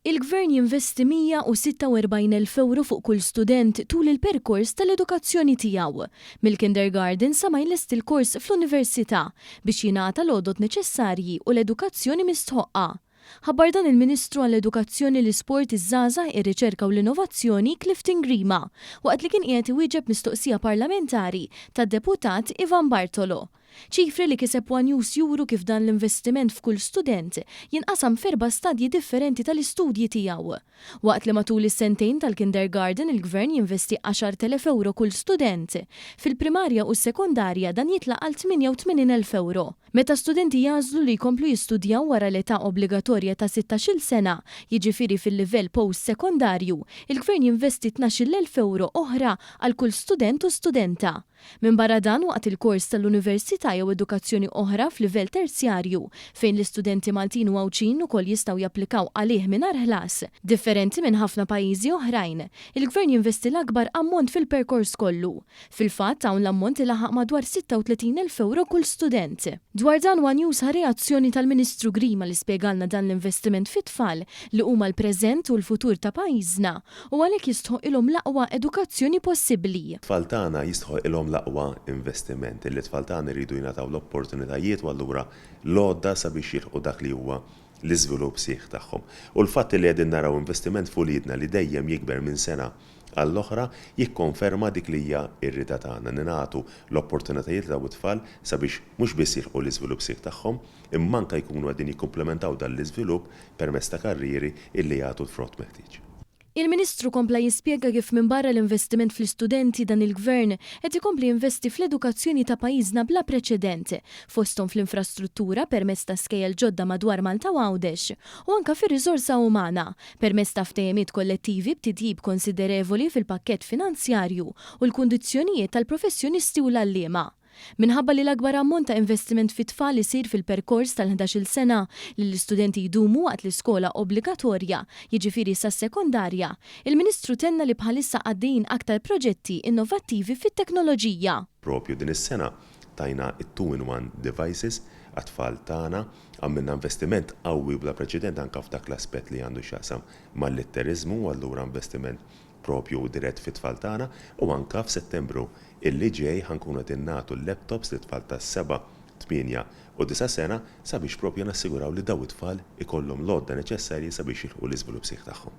Il-Gvern jinvesti 146,000 ewro fuq kull student tul il-perkors tal-edukazzjoni tiegħu, mill-kindergarten sa ma jlesti l-kors fl-università, biex jingħata l-għodod neċessarji u l-edukazzjoni mistħoqqa. Ħabbar dan il-Ministru għall-Edukazzjoni, l-Isport, iż-Żgħażagħ, ir-Riċerka u l-Innovazzjoni Clifton Grima waqt li kien qiegħed iwieġeb mistoqsija parlamentari tad-Deputat Ivan Bartolo. Ċifri li kiseb one News juru kif dan l-investiment f'kull student jinqasam f'erba' stadji differenti tal-istudji tiegħu. Waqt li matul is-sentejn tal-kindergarten il-Gvern jinvesti 10,000 ewro kull student, fil-primarja u s-sekondarja dan jitla' għal 88,000 ewro. Meta studenti jagħżlu li jkomplu jistudjaw wara l-età obbligatorja ta' 16-il sena, jiġifieri fil-livell post-sekondarju, il-Gvern jinvesti 12,000 ewro oħra għal kull student u studenta. Minbarra dan, waqt il-kors tal-università jew edukazzjoni oħra f'livell terzjarju, fejn l-istudenti Maltin u Għawdxin ukoll jistgħu japplikaw għalih mingħajr ħlas, differenti minn ħafna pajjiżi oħrajn, il-Gvern jinvesti l-akbar ammont fil-perkors kollu. Fil-fatt, hawn l-ammont ilaħħaq madwar 36,000 ewro kull student. Dwar dan one News ħa reazzjoni tal-Ministru Grima li spjegalna dan l-investiment fit-tfal li huma l-preżent u l-futur ta' pajjiżna u għalhekk jistħoqilhom l-aqwa edukazzjoni possibbli. Tfal tagħna jistħoqilhom l-aqwa investiment, illi t-tfal tagħna jridu jingħataw l-opportunitajiet u allura l-għodda sabiex jilħqu dak li huwa l-iżvilupp sħiħ tagħhom. U l-fatt li qegħdin naraw investiment f'uliedna li dejjem jikber minn sena għall-oħra jikkonferma dik li hija r-rieda tagħna, li nagħtu l-opportunitajiet lil dawn it-tfal sabiex mhux biss jilħqu l-iżvilupp sħiħ tagħhom, imma anke jkunu qegħdin jikkumplementaw dan l-iżvilupp permezz ta' karrieri illi jagħtu l-frott meħtieġ. Il-Ministru kompla jispjega kif minbarra l-investiment fl-istudenti dan il-Gvern qed ikompli jinvesti fl-edukazzjoni ta' pajjiżna bla preċedent, fosthom fl-infrastruttura permezz ta' skejjel ġodda madwar Malta u Għawdex u anke fir-riżorsa umana permezz ta' ftehimiet kollettivi b'titjib konsiderevoli fil-pakkett finanzjarju u l-kundizzjonijiet tal-professjonisti u l-għalliema. Minħabba li l-akbar ammont ta' investiment fit-tfal isir fil-perkors tal-11-il sena li l-istudenti jdumu waqt l-iskola obbligatorja, jiġifieri sas-sekondarja, il-Ministru tenna li bħalissa għaddejjin aktar proġetti innovattivi fit-teknoloġija. Propju din is-sena tajna t-two-in-one devices għat-tfal tagħna, għamilna investiment qawwi u bla preċedent anke f'dak l-aspett li għandu x'jaqsam mal-litteriżmu u allura investiment propju u dirett fit-tfal tagħna u anke f'Settembru illi ġej ħa nkunu qegħdin nagħtu l-laptops lit-tfal ta' seba', tmienja u disa' sena sabiex propju nassiguraw li dawn it-tfal ikollhom l-għodda neċessarji sabiex jilħqu l-iżvilupp sħiħ tagħhom.